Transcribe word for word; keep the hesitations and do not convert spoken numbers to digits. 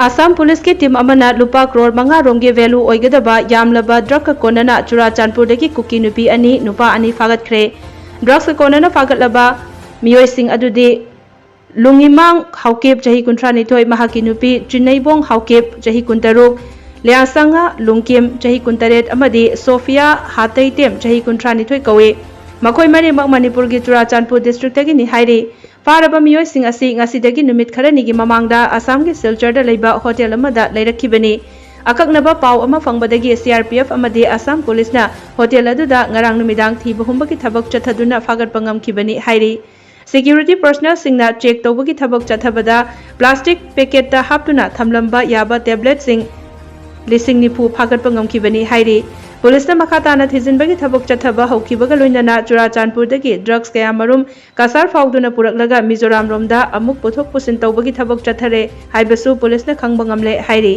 ꯑꯁꯥꯝ ꯄꯨꯂꯤꯁꯀꯤ ꯇꯤꯝ ꯑꯃꯅ ꯂꯨꯄꯥ ꯀ꯭ꯔꯣꯔ ꯃꯉꯥ ꯔꯣꯝꯒꯤ ꯚꯦꯂꯨ ꯑꯣꯏꯒꯗꯕ ꯌꯥꯝꯂꯕ ꯗ꯭ꯔꯒꯀ ꯀꯣꯟꯅꯅ ꯆꯨꯔꯥꯆꯥꯟꯄꯨꯔꯗꯒꯤ ꯀꯨꯀꯤ ꯅꯨꯄꯤ ꯑꯅꯤ, ꯅꯨꯄꯥ ꯑꯅꯤ ꯐꯥꯒꯠꯈ꯭ꯔꯦ꯫ ꯗ꯭ꯔꯒꯁꯀ ꯀꯣꯟꯅꯅ ꯐꯥꯒꯠꯂꯕ ꯃꯤꯑꯣꯏꯁꯤꯡ ꯑꯗꯨꯗꯤ ꯂꯨꯡꯉꯤꯃꯥꯡ ꯍꯥꯎꯀꯤꯞ, ꯆꯍꯤ ꯀꯨꯟꯊ꯭ꯔꯥ ꯅꯤꯊꯣꯏ, ꯃꯍꯥꯛꯀꯤ ꯅꯨꯄꯤ ꯆꯤꯟꯅꯩꯕꯣꯡ ꯍꯥꯎꯀꯤꯞ, ꯆꯍꯤ ꯀꯨꯟ ꯇꯔꯨꯛ, ꯂꯤꯌꯥꯁꯪꯉ ꯂꯨꯡꯀꯤꯝ, ꯆꯍꯤ ꯀꯨꯟ ꯇꯔꯦꯠ, ꯑꯃꯗꯤ ꯁꯣꯐꯤꯌꯥ ꯍꯥꯇꯩꯇꯦꯝ, ꯆꯍꯤ ꯀꯨꯟꯊ꯭ꯔꯥ ꯅꯤꯊꯣꯏ ꯀꯧꯏ꯫ ꯃꯈꯣꯏ ꯃꯔꯤꯃꯛ ꯃꯅꯤꯄꯨꯔꯒꯤ ꯆꯨꯔꯥꯆꯥꯟꯄꯨꯔ ꯗꯤꯁꯇ꯭ꯔꯤꯛꯇꯒꯤꯅꯤ ꯍꯥꯏꯔꯤ꯫ ꯐꯥꯔꯕ ꯃꯤꯑꯣꯏꯁꯤꯡ ꯑꯁꯤ ꯉꯁꯤꯗꯒꯤ ꯅꯨꯃꯤꯠ ꯈꯔꯅꯤꯒꯤ ꯃꯃꯥꯡꯗ ꯑꯁꯥꯝꯒꯤ ꯁꯤꯜꯆꯔꯗ ꯂꯩꯕ ꯍꯣꯇꯦꯜ ꯑꯃꯗ ꯂꯩꯔꯛꯈꯤꯕꯅꯤ꯫ ꯑꯀꯛꯅꯕ ꯄꯥꯎ ꯑꯃ ꯐꯪꯕꯗꯒꯤ ꯁꯤ ꯑꯥꯔ ꯄꯤ ꯑꯦꯐ ꯑꯃꯗꯤ ꯑꯁꯥꯝ ꯄꯨꯂꯤꯁꯅ ꯍꯣꯇꯦꯜ ꯑꯗꯨꯗ ꯉꯔꯥꯡ ꯅꯨꯃꯤꯗꯥꯡ ꯊꯤꯕ ꯍꯨꯝꯕꯒꯤ ꯊꯕꯛ ꯆꯠꯊꯗꯨꯅ ꯐꯥꯒꯠꯄ ꯉꯝꯈꯤꯕꯅꯤ ꯍꯥꯏꯔꯤ꯫ ꯁꯦꯀ꯭ꯌꯨꯔꯤꯇꯤ ꯄꯔꯁꯅꯦꯜꯁꯤꯡꯅ ꯆꯦꯛ ꯇꯧꯕꯒꯤ ꯊꯕꯛ ꯆꯠꯊꯕꯗ ꯄ꯭ꯂꯥꯁꯇꯤꯛ ꯄꯦꯀꯦꯠꯇ ꯍꯥꯞꯇꯨꯅ ꯊꯝꯂꯝꯕ ꯌꯥꯕ ꯇꯦꯕ꯭ꯂꯦꯠꯁꯤꯡ ꯂꯤꯁꯤꯡ ꯅꯤꯐꯨ ꯐꯥꯒꯠꯄ ꯉꯝꯈꯤꯕꯅꯤ ꯍꯥꯏꯔꯤ꯫ ꯄꯨꯂꯤꯁꯅ ꯃꯈꯥ ꯇꯥꯅ ꯊꯤꯖꯤꯟꯕꯒꯤ ꯊꯕꯛ ꯆꯠꯊꯕ ꯍꯧꯈꯤꯕꯒ ꯂꯣꯏꯅꯅ ꯆꯨꯔꯥꯆꯥꯟꯄꯨꯔꯗꯒꯤ ꯗ꯭ꯔꯒꯁ ꯀꯌꯥꯃꯔꯨꯝ ꯀꯁꯥꯔ ꯐꯥꯎꯗꯨꯅ ꯄꯨꯔꯛꯂꯒ ꯃꯤꯖꯣꯔꯥꯝꯔꯣꯝꯗ ꯑꯃꯨꯛ ꯄꯨꯊꯣꯛ ꯄꯨꯁꯤꯟ ꯇꯧꯕꯒꯤ ꯊꯕꯛ ꯆꯠꯊꯔꯦ ꯍꯥꯏꯕꯁꯨ ꯄꯨꯂꯤꯁꯅ ꯈꯪꯕ ꯉꯝꯂꯦ ꯍꯥꯏꯔꯤ꯫